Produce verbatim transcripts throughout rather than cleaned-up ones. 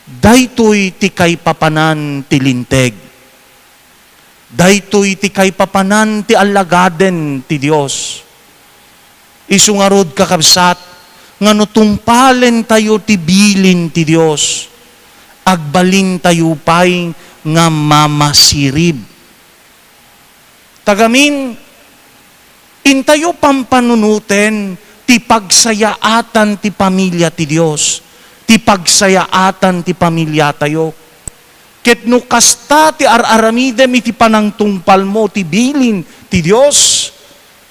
Daytoy ti kaipapanan ti Linteg. Daytoy ti kaipapanan ti allagaden ti Dios. Isu ngarud, kakabsat, nga no tungpalentayo ti bilin ti Dios, agbalintayo pay nga mamasirib. Tagamin, intayo pampanunoten ti pagsayaatan ti pamilia ti Dios, ti pagsayaatan ti pamiliatayo. Ket no kasta ti ar-aramidem iti panangtungpalmo ti bilin ti Dios,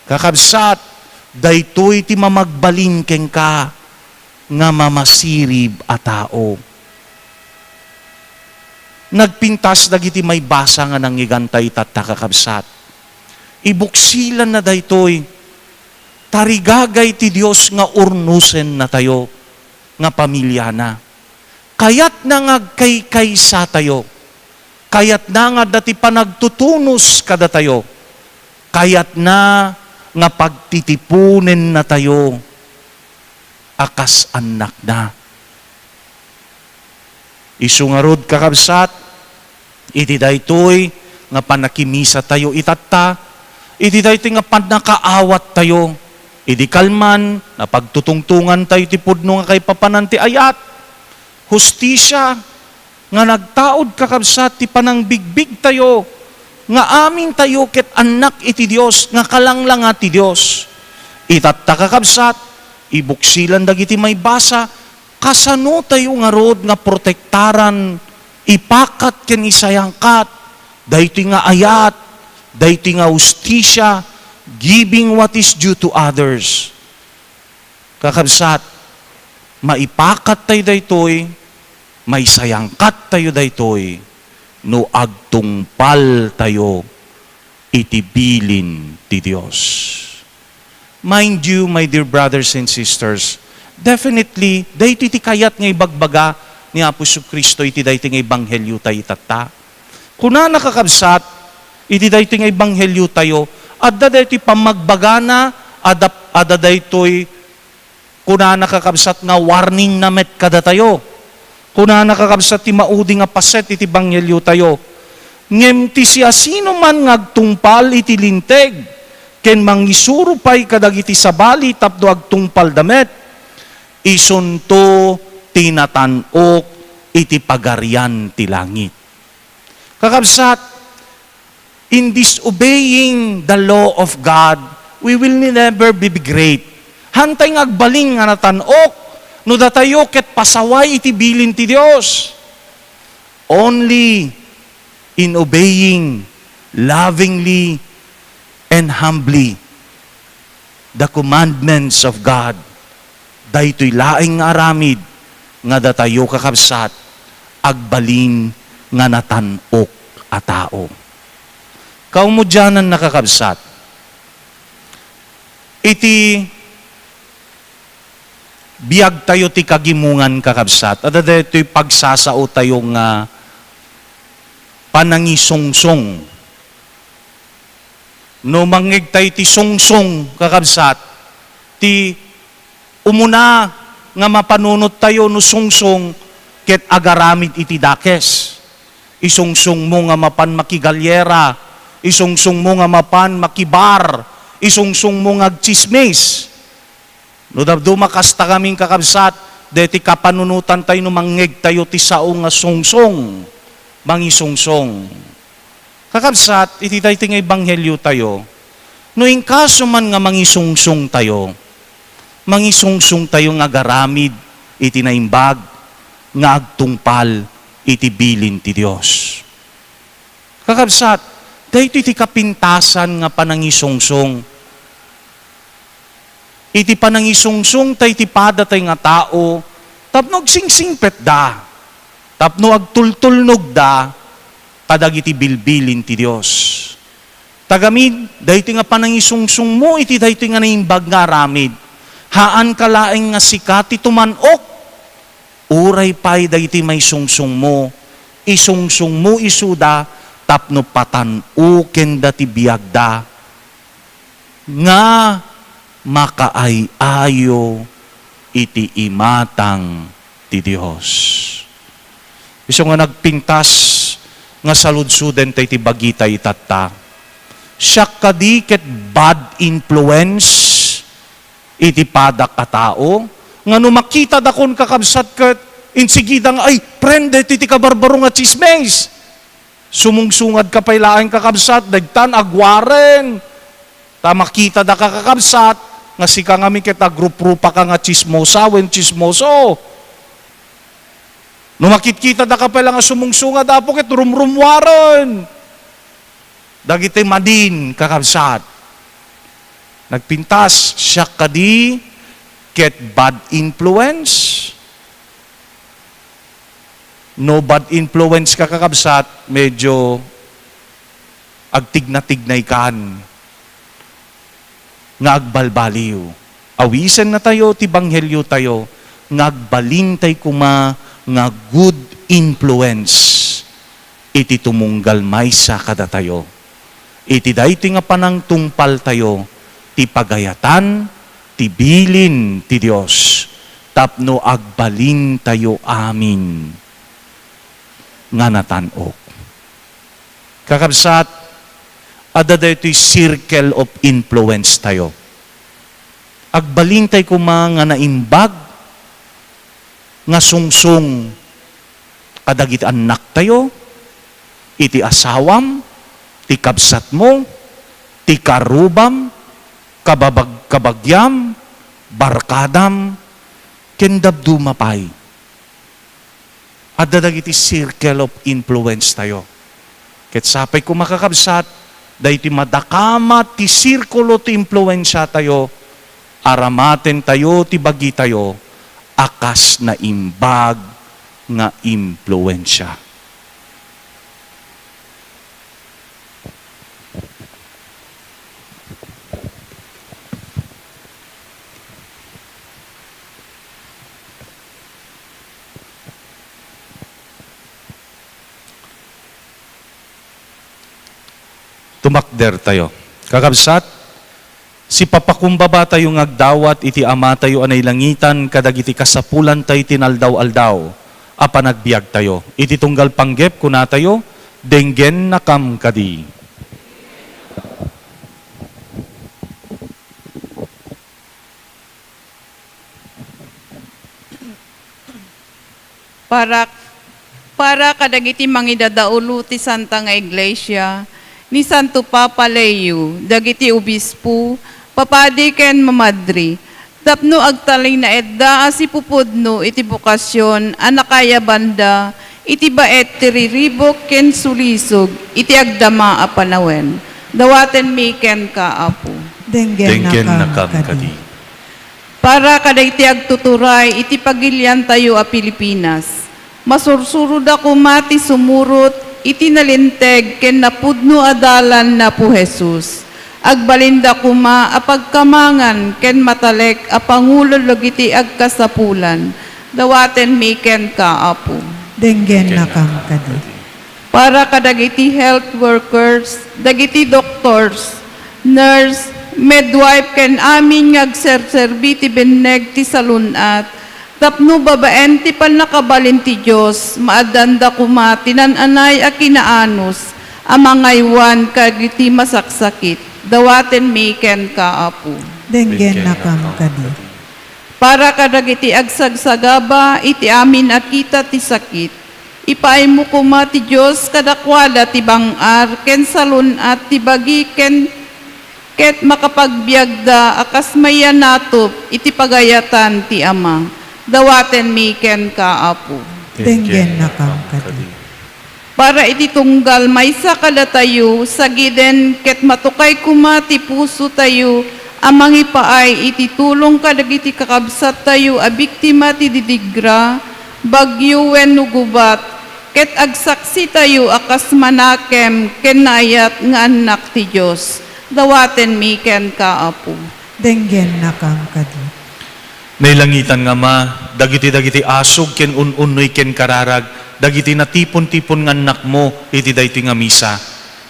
kakabsat, daytoy ti mamagbalin kenka nga mamasirib a tao. Nagpintas dagiti maibasa nga nangngeganta itatta, kakabsat. Ibuksilanna daytoy, tarigagay ti Dios nga urnusennatayo nga pamiliana. Kayatna nga agkaykaysatayo. Kayatna nga adda ti panagtutunos kadatayo. Kayatna nga pagtitipunennatayo a kas annakna. Isu ngarud, kakabsat, iti daytoy nga pannakimisatayo itatta, iti daytoy nga pannakaawattayo, idi kalman, napagtutungtongantayo ti pudno nga kaipapanan ti ayat, hustisia, nga nagtaud, kakabsat, ti panangbigbigtayo, nga amintayo ket annak iti Dios, nga kalanglanga ti Dios. Itatta, kakabsat, ibuksilan dagiti maibasa, kasanotayo ngarud nga protektaran, ipakat ken isayangkat, daytoy nga ayat, daytoy nga hustisia, giving what is due to others. Kakabsat, maipakattayo daytoy, maisayangkattayo daytoy, no agtungpaltayo iti bilin ti Dios. Mind you, my dear brothers and sisters, definitely, daytoy ti kayat nga ibagbaga ni Apo Jesu-Cristo iti daytoy nga ebanghelio tayo itatta. Kunana, kakabsat, iti daytoy nga ebanghelio tayo, adda daytoy pammagbagana, adda, adda daytoy, kunana, kakabsat, nga warningna met kadatayo. Kunana, kakabsat, ti maudi nga paset iti ebanghelio tayo. Ngem ti siasinoman nga agtungpal iti Linteg ken mangisuro pay kadagiti sabali tapno agtungpalda met, isunto ti natan-ok iti Pagarian ti Langit. Kakabsat, in disobeying the law of God, we will never be great. Hantay nga agbalin nga natan-ok no datayo ket pasaway iti bilin ti Dios. Only in obeying lovingly and humbly the commandments of God, daytoy laeng nga aramid nga datayo, kakabsat, agbalin nga natan-ok a tao. Kaumudiananna, kakabsat, iti biagtayo ti kagimongan, kakabsat, adda daytoy pagsasaotayo nga panangisungsong. No mangngegtayo ti sungsong, kakabsat, ti umuna nga mapanunottayo no sungsong ket agaramid iti dakes. Isungsongmo nga mapan makigalyera, isungsongmo nga mapan makibar, isungsongmo nga agtsismis. No dadduma kasta ngamin, kakabsat, daytoy kapanunotantayo no mangngegtayo ti sao nga sungsong, mangisungsong. Kakabsat, iti daytoy nga ebangheliotayo, no inkaso man nga mangisungsongtayo, mangisungsongtayo nga agaramid iti naimbag nga agtungpal iti bilin ti Dios. Kakabsat, daytoy ti kapintasan nga panangisungsong. Iti panangisungsongta iti padatay nga tao tapno agsingsingpetda, tapno agtultulnogda kadagiti bilbilin ti Dios. Tagamin, daytoy nga panangisungsongmo iti daytoy nga naimbag nga aramid, haanka laeng nga sika ti tuman-ok. Uray pay dagiti maisungsongmo, isungsongmo isuda tapno patan-okenda ti biagda nga makaay-ayo iti imatang ti Dios. Isu nga nagpintas nga saludsoden tay ti bagita itatta. Siak kadi ket bad influence iti padak a tao, nga no makitada kon kakabsat ket insigida nga, "Ay, friend, daytoy ti kabarbaro nga tsismis." Sumungsungad ka pay laeng kakabsat, dagtan agwaren. Ta makitada ka kakabsat, nga sika ngamin ket agruprupa ka nga tsismosa wen tsismoso. No makitkitada ka pay la nga sumungsungad, Apo, ket rumrumwaren. Dagiti madin, kakabsat. Nagpintas, siak kadi ket bad influence? No bad influence ka, kakabsat, medyo agtignatigna ikan nga agbalbaliw. Awisennatayo ti ebangheliotayo nga agbalintay koma nga good influence iti tumunggal maysa kadatayo. Iti daytoy nga panangtungpaltayo, ti pagayatan ti bilin ti Dios tapno agbalintayo amin nga natan-ok. Kakabsat, adda daytoy circle of influence tayo. Agbalintay koma nga naimbag nga sungsong kadagiti annaktayo, iti asawam, ti kabsatmo, ti karubam, kababag-, kabagiam, barkadam, ken dadduma pay. Adda dagiti circle of influence tayo. Ket sapay koma, kakabsat, daytoy madakama ti sirkulo ti impluensiatayo, aramatentayo ti bagitayo a kas naimbag nga impluensia. Tumakder tayo. Kakabsat, sipapakumbaba tayo nga agdawat iti Ama tayo a nailangitan kadagiti kasapulan tayo ti naldaw-aldaw a panagbiag tayo. Iti tunggal panggep, kuna tayo, "Denggennakam kadi." Para, para kadagiti mangidadaulo ti Santa nga Iglesia, ni Santo Papa Leo, dagiti obispo, papadi ken mamadri, tapno agtalinaedda a sipupudno iti bokasyon a nakayabanda iti baet ti riribuk ken sulisog iti agdama a panawen. Dawatenmi kenka, Apo. Denggennakam kadi. Para kadagiti agtuturay iti pagiliantayo a Pilipinas, masursuroda koma ti sumurot iti nalinteg ken napudno a dalan ni Apo Jesus. Agbalinda koma a pagkamangan ken matalek a pangulo dagiti agkasapulan. Dawatenmi kenka, Apo. Denggennakam kadi. Para kadagiti health workers, dagiti doctors, nurse, midwife, ken amin nga agserserbi ti binneg ti salun-at, tapno babaen ti pannakabalin ti Dios, maaddanda koma ti naan-anay a kinaanus a mangaywan kadagiti masaksakit. Dawatenmi kenka, Apo. Denggennakam kadi. Para kadagiti agsagsagaba iti amin a kita ti sakit, ipaaymo koma ti Dios kadakuada ti bang-ar ken salun-at ti bagi ken, ket makapagbiagda a kas mayannatop iti pagayatan ti Ama. Dawatenmi kenka, Apo. Denggennakam kadi. Para iti tunggal maysa kadatayo, sagiden ket matukay koma ti pusotayo a mangipaay iti tulong kadagiti kakabsattayo a biktima ti didigra, bagyo wenno gubat, ket agsaksitayo a kas manakem ken naayat nga annak ti Dios. Dawatenmi kenka, Apo. Denggennakam kadi. Nailangitan nga Ama, dagiti, dagiti asug ken un-unnoy ken kararag, dagiti natipon-tipon nga annakmo iti daytoy nga misa.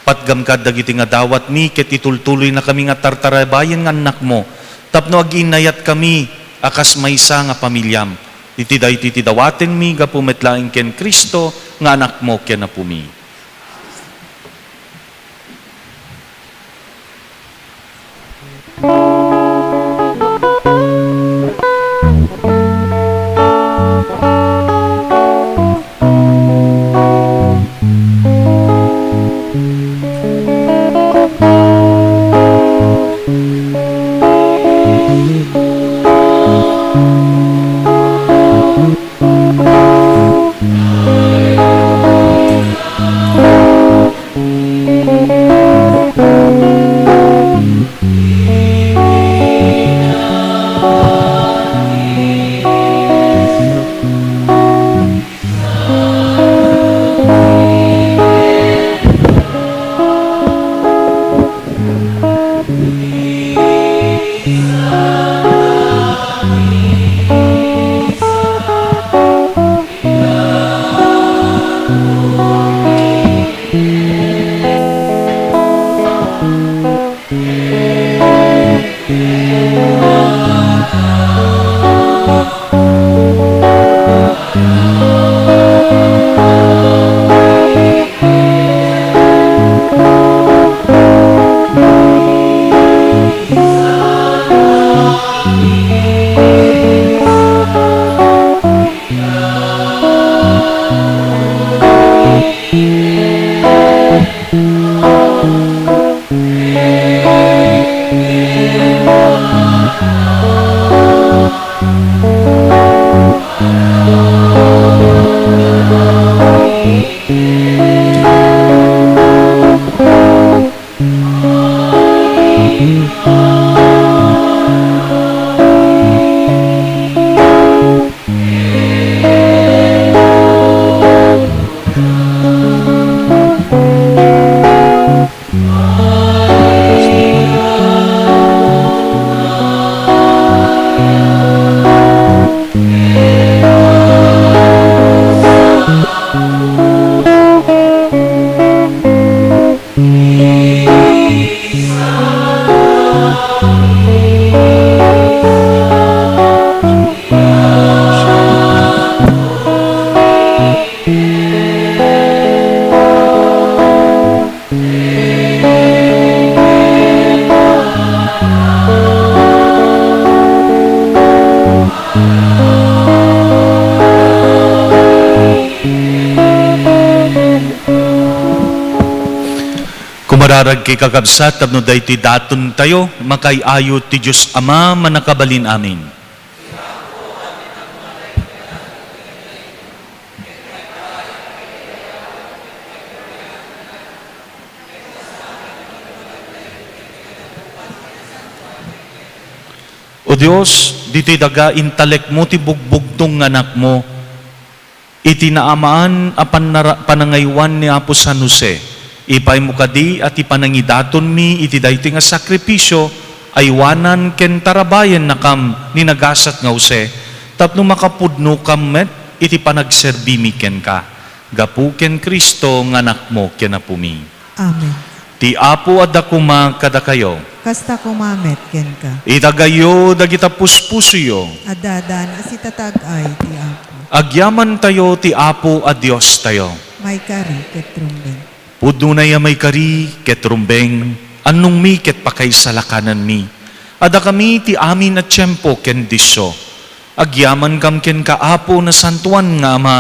Patgam kad dagiti nga dawatmi ket itultuloynakami nga tartarabayen nga annakmo, tapno aginnayatkami a kas maysa nga pamiliam. Iti daytoy ti dawatenmi gapu met laeng ken Cristo nga Anakmo ken Apomi. Kumararag kay kakabsat, tapno daytoy datontayo, makaay-ayo ti Dios Ama, Mannakabalin Amin. O Dios, ditoy daga intalekmo ti bugbugtong nga anakmo, iti naamaan a pannara-, panangaywan ni Apo San Jose, ipaymo kadi a ti panangidatonmi iti daytoy nga sakrifisio, aywanan ken tarabayennakam ni nagasat nga Jose, tapno makapudnokam met iti panagserbimi kenka, gapu ken Cristo nga Anakmo ken Apomi. Amen. Ti Apo adda koma kadakayo. Kasta koma met kenka. Itagayo dagita puspusoyo. Adda adan a sitatag-ay ti Apo. Agyamantayo ti Apo a Diostayo. Maikari ket rumbeng. Pudno a maikari ket rumbeng, annongmi ket pakaisalakananmi. Adda kami ti amin a tiempo ken disso. Agyamankam kenka, Apo, Nasantoan nga Ama,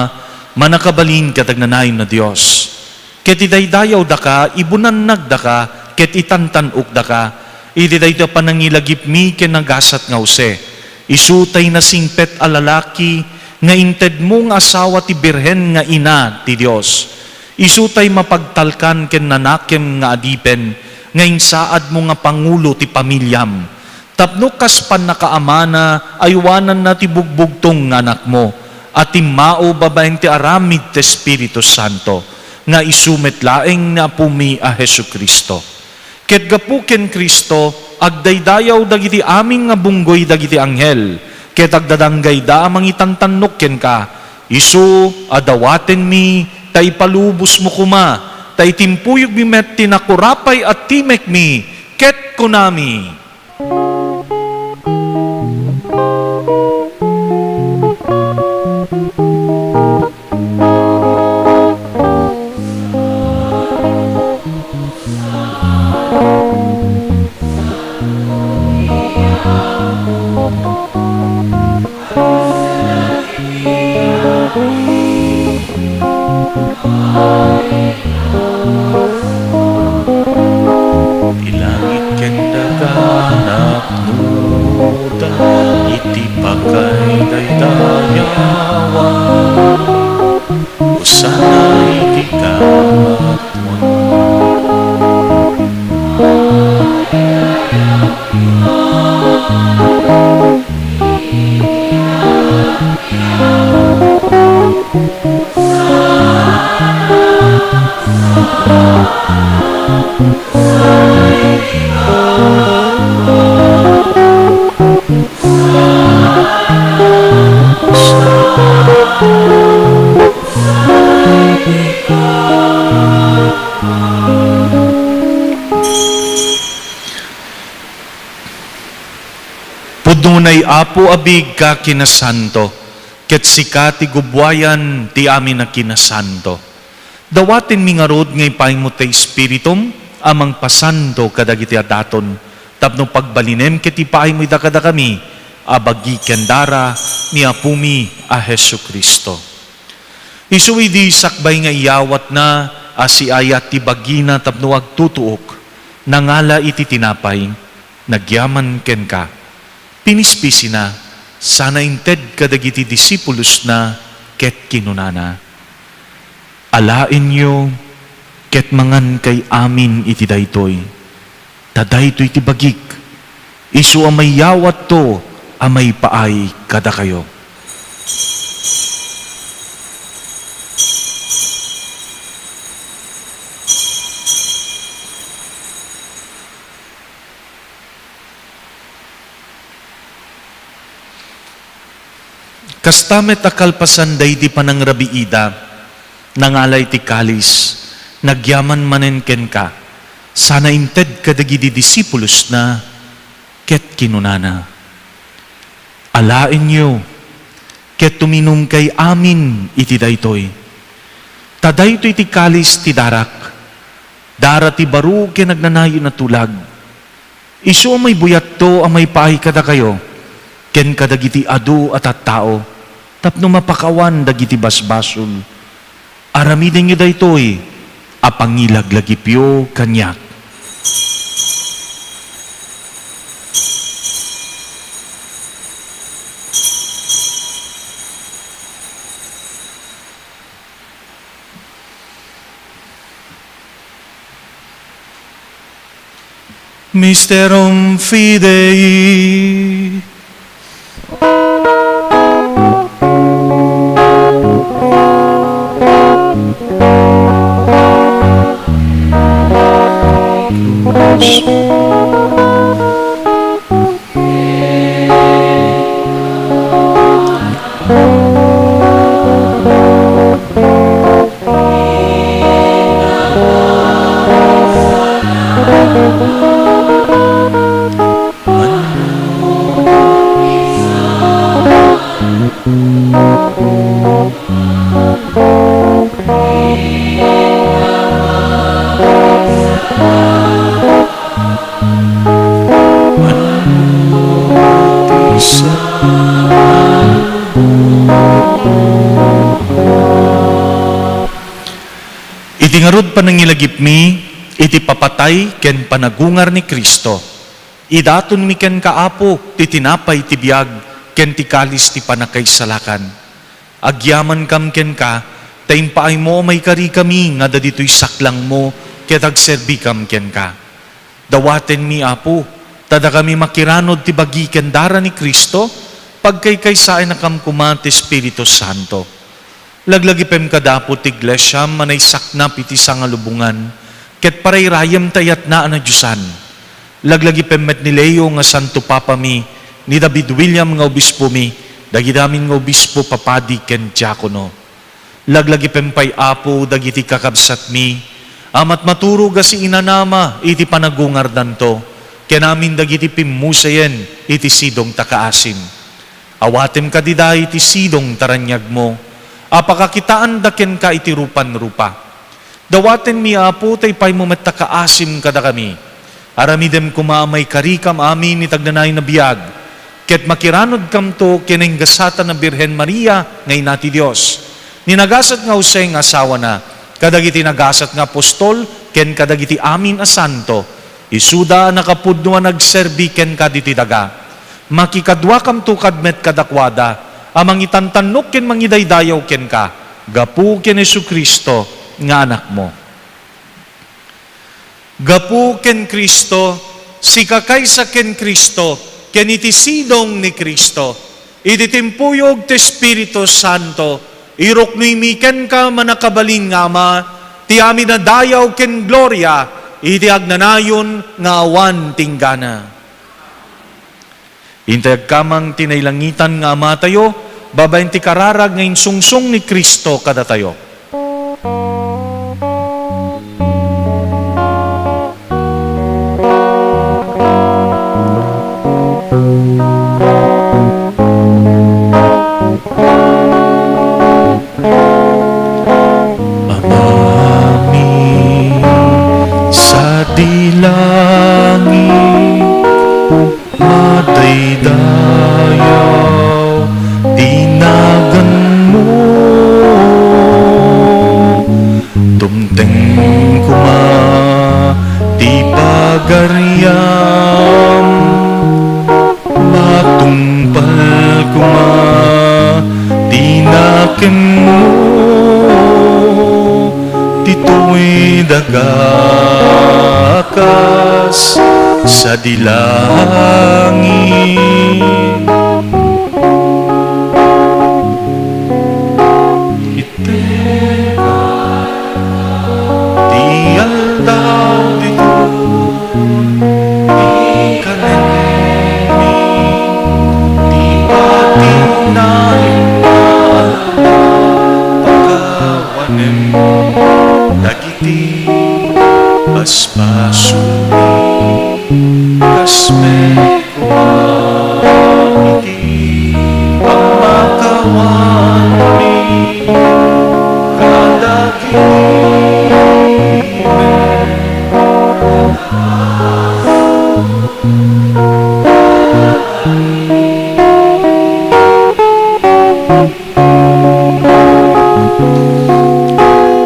Mannakabalin ket Agnanayon a Dios. Ket idaydayawdaka, ibunannagdaka, ket itantan-okdaka, iti daytoy a panangilagipmi ken nagasat nga Jose. Isu tay nasingpet a lalaki nga intedmo nga asawa ti Birhen nga Ina ti Dios. Isu tay mapagtalkan ken nanakem nga adipen nga insaadmo nga pangulo ti pamiliam. Tapno kas pannakaamana, aywananna ti bugbugtong nga anakmo a timmao babaen ti aramid ti Espiritu Santo, nga isu met laeng ni Apomi a Jesu-Cristo. Ket gapu ken Cristo, agdaydayaw dagiti amin nga bunggoy dagiti anghel, ket agdadanggayda a mangitantannok kenka. Isu a dawatenmi ta ipalubosmo koma, ta itimpuyogmi met ti nakurapay a timekmi, ket kunami, Ti langit ken daga napnoda iti pakaidaydayawan. Hosanna iti kamatmon. Pudno unay, Apo, a biigka ken a santo, ket sika ti gubbuayan ti amin a kinasanto. Dawatenmi ngarud nga ipaaymo ti Espiritum a mangpasanto kadagiti a daton, tapno pagbalinem ket ipaaymo ida kadakami a bagi ken dara ni Apomi a Jesu-Cristo. Isu idi sakbay nga iyawatna a siayat ti bagina tapno agtutuok, nangala iti tinapay, nagyaman kenka, pinispisina, sana inted kadagiti disipulosna ket kinunana, "Alaenyo ket mangankay amin iti daytoy. Ta daytoy ti bagik, isu a mayawatto a maipaay kadakayo." Kasta met a kalpasan daydi panangrabiida, nangala iti kalis, nagyaman manen kenka, sana inted kadagidi disipulosna, ket kinunana, "Alaenyo, ket uminumkay amin iti daytoy. Ta daytoy ti kalis ti darak, dara ti baro ken agnanayon a tulag. Isu a maibuyatto a maipaay kadakayo ken kadagiti adu a tattao tapno mapakawan dagiti basbasol. Aramidenyo daytoy a pangilaglagipyo kaniak." Mysterum Fidei. Iti ngarud panangilagipmi iti papatay ken panagungar ni Cristo, idatonmi kenka, Apo, ti tinapay ti biag ken ti kalis ti pannakaisalakan. Agyamankam kenka, ta impaaymo a maikarikami nga adda ditoy saklangmo ket agserbikam kenka. Dawatenmi, Apo, ta dakami makiranod ti bagi ken dara ni Cristo, pagkaykaysaennakam koma ti Espiritu Santo. Laglagipem kada, Apo, ti Iglesiam a naisaknap iti sangalubongan, ket parayrayem ta iyatna a nadiosan. Laglagipem met ni Leo nga Santo Papami, ni David William nga Obispomi, dagiti amin nga obispo, papadi, ken diakono. Laglagipem pay, Apo, dagiti kakabsatmi a matmaturog a siinanama iti panagungardanto, ken amin dagiti pimmusayen iti sidong ta kaasim. Awatem kadida iti sidong ta raniagmo, a pakakitaanda kenka iti rupan-rupa. Dawatenmi, Apo, ta ipaaymo met ta kaasim kadakami. Aramidem koma a maikarikam amin iti agnanayon a biag, ket makiranudkamto ken naingasatan a Birhen Maria nga Ina ti Dios, Ni nagasat nga Jose nga asawana, kadagiti nagasat nga apostol, ken kadagiti amin a santo, isuda a nakapudno a nagserbi kenka ditoy daga. Makikaduakamto kad met kadakuada a mangitantannok ken mangidaydayaw kenka, gapu ken Jesu-Cristo nga Anakmo. Gapu ken Cristo, sikakaysa ken Cristo, ken iti sidong ni Cristo, iti timpuyog ti Espiritu Santo, iruknoymi kenka, mannakabalin nga Ama, ti amin a dayaw ken gloria iti agnanayon nga awan tinggana. Intay agkamang ti nailangitan nga Amatayo, babaen ti kararag nga insungsong ni Cristo kadatayo. Amami, sadi langit, madaydayaw ti naganmo. Tumteng koma ti pagariam, matungpal koma ti nakemmo. Ditoy daga kas sadi langit. Iteka ti aldaw ditoy ti kanenmi, ti patinaen nga aldaw pakawanem dagiti basbasolmi, kas met koma iti pamakawanmi kadagiti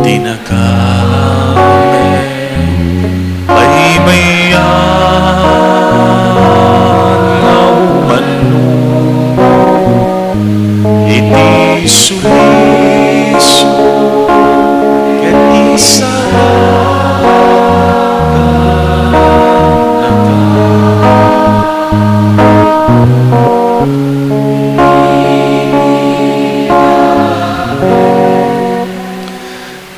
Ti nakabaybayan nga umano iti sulisog ket isalakanaka.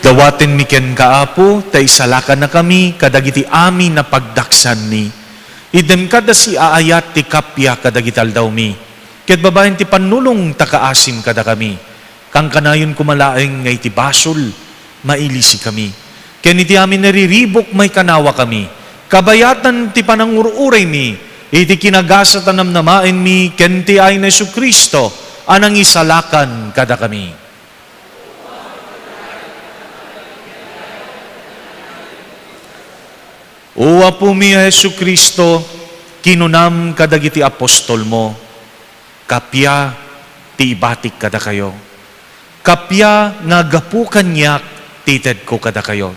Dawatenmi kenka, Apo, ta isalakannakami kadagiti amin a pagdaksanmi. Itdem kada siaayat ti kappia kadagiti aldawmi, ket babaen ti pannulong ta kaasim kadakami. Kankanayon koma laeng nga iti basol, mailisikami. Ken iti amin a riribuk, maikanawakami. Kabayatan ti panangur-uraymi, iti kinagasat a namnamaenmi, ken ti ayan ni Jesu-Cristo a nangisalakan kadakami. O Apomi a Jesu-Cristo, kinunam kadagiti apostolmo, "Kappia ti ibatik kadakayo. Kappia nga gapu kaniak ti itedko kadakayo."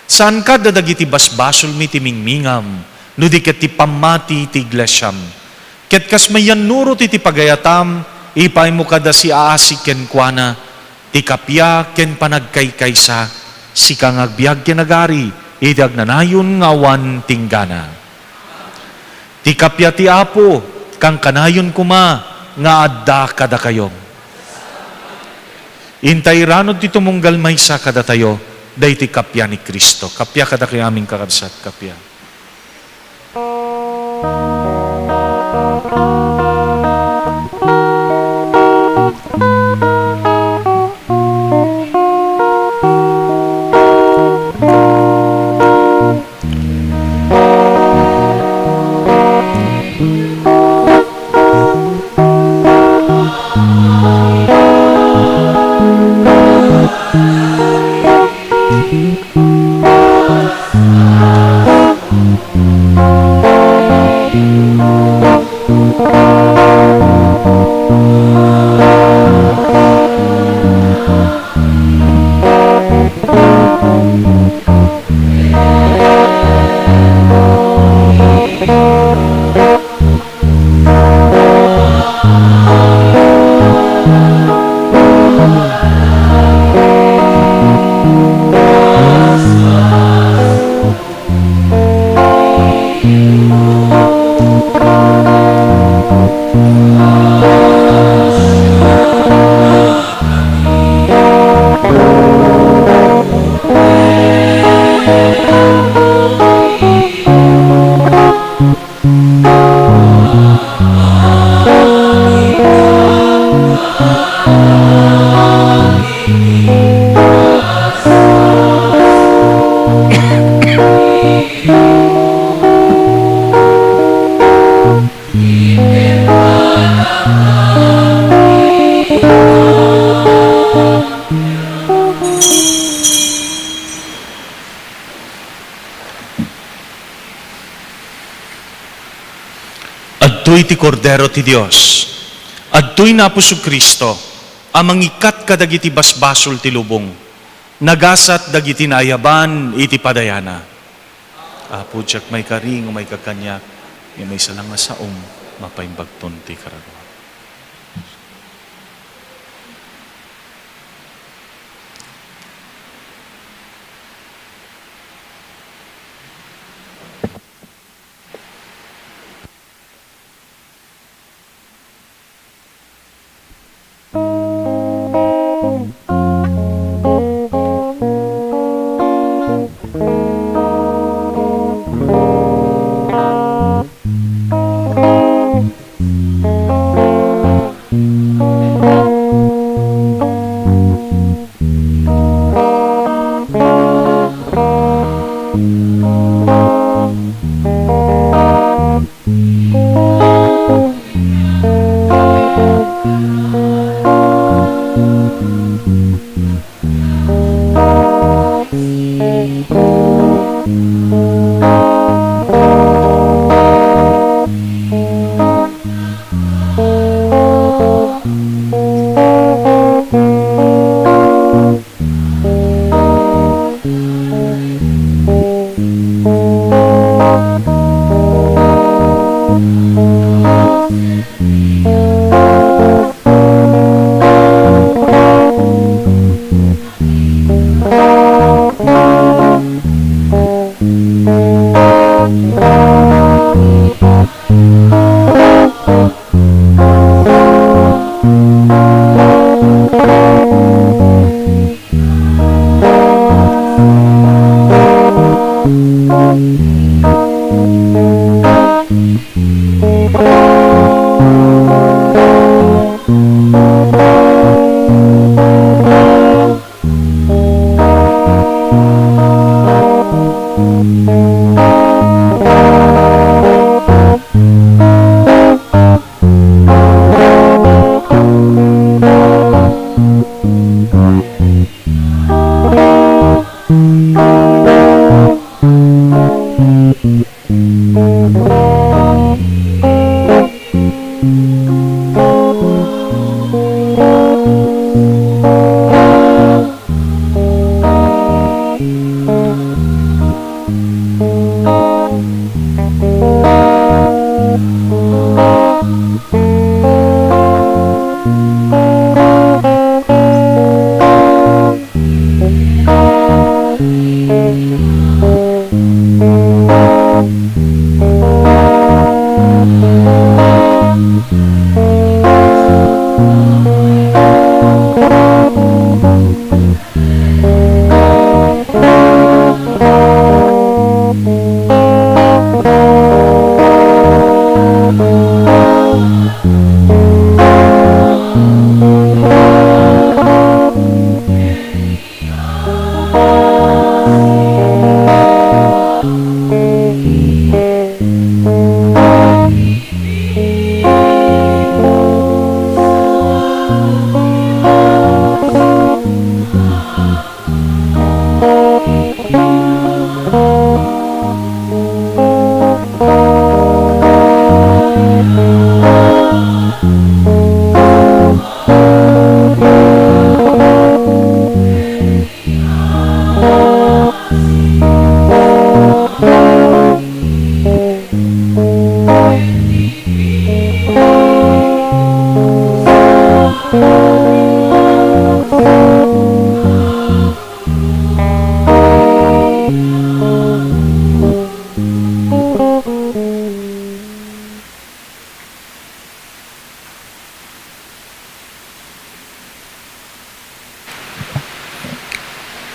Saanka dagiti basbasolmi ti mingmingam, no di ket ti pammati ti iglesiam. Ket kas mayannurot iti pagayatam, ipaaymo kada siaasi kenkuana, ti kappia ken panagkaykaysa, sika nga agbiag ken agari iti agnanayon nga awan tinggana. Ti kappia ti Apo, kankanayon koma nga adda kadakayo. Intay ranud ti tumunggal maysa kadatayo, daytoy kappia ni Cristo. Kappia kadakayo amin, kakabsat, kappia. Adtoy ti Kordero ti Dios. Adtoy ni Apo Jesu-Cristo a mangikkat kadagiti basbasol ti lubong. Nagasat dagiti naayaban iti padayana. Apo, diak maikari nga umayka kaniak, ngem maysa lang nga saom, mapaimbagton ti kararuam.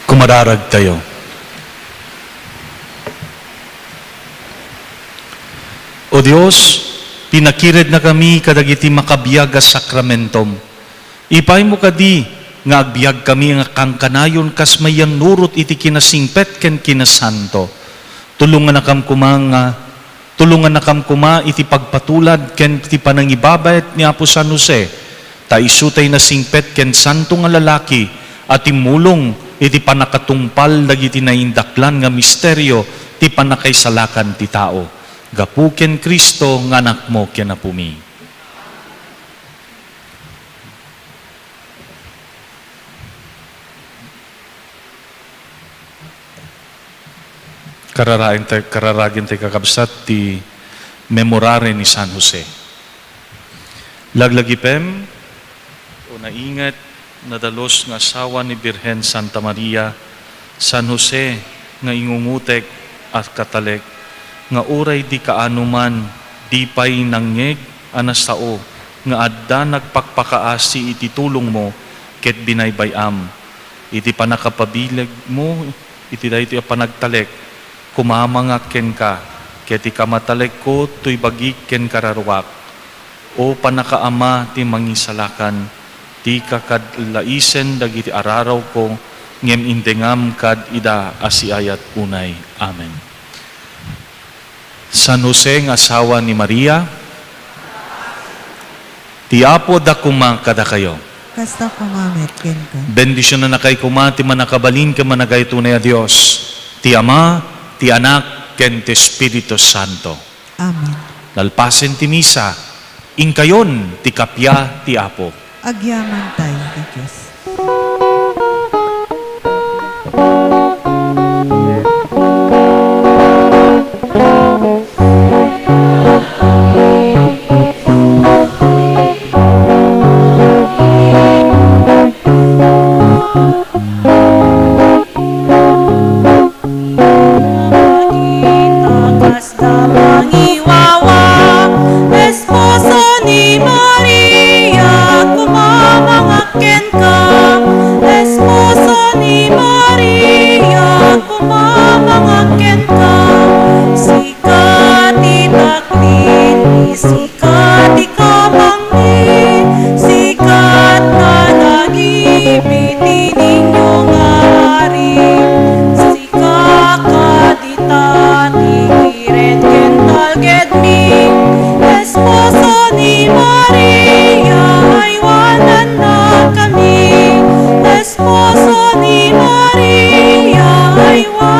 Kumararagtayo. O Dios, pinakirednakami kadagiti makabiag a sakramentom. Ipaymo kadi nga agbiagkami nga kankanayon kas mayannurot iti kinasingpet ken kinasanto. Tulongannakam koma nga Tulongannakam koma iti pagpatulad ken ti panangibabet ni Apo San Jose, ta isu tay nasingpet ken santo nga lalaki a timmulong iti pannakatungpal dagiti naindaklan nga misterio ti pannakaisalakan ti tao. Gapu ken Cristo nga Anakmo ken Apomi. Kararain tay, kararagen tay, kakabsat, ti Memorare ni San Jose. Laglagipem, o nainget, nadalus nga asawa ni Birhen Santa Maria, San Jose nga ingungutek a katalek, nga uray di kaano man, di pay nangngeg a nasao nga adda nagpakpakaasi iti tulongmo ket binaybay-am. Iti pannakapabilegmo iti daytoy a panagtalek, kumamangak kenka, ket ikamatalekko toy bagik ken kararuak. O pannakaama ti Mangisalakan, dika kad laisen dagiti ararawko, ngem indengam kad ida a siayat unay. Amen. San Jose nga asawa ni Maria, ti Apo adda koma kadakayo. Kasta koma met kenka. Bendisionannakay koma ti Mannakabalin ken Managayat Unay a Dios, ti Ama, ti Anak, ken ti Espiritu Santo. Amen. Nalpasen ti misa, inkayon ti kappia ti Apo. Agyamankay ti Dios. Kasda mangiwawa, esposo ni Maria, kumamangak kenka. Esposo ni Maria, kumamangak kenka. Sika ti taklid, sika ti kamangngeg, sika ti panagip iti Niño nga Ari. Sika kadi ta ti kired ken talgedmi, esposo ni Maria, aywanannakami, esposo ni Maria, aywanannakami.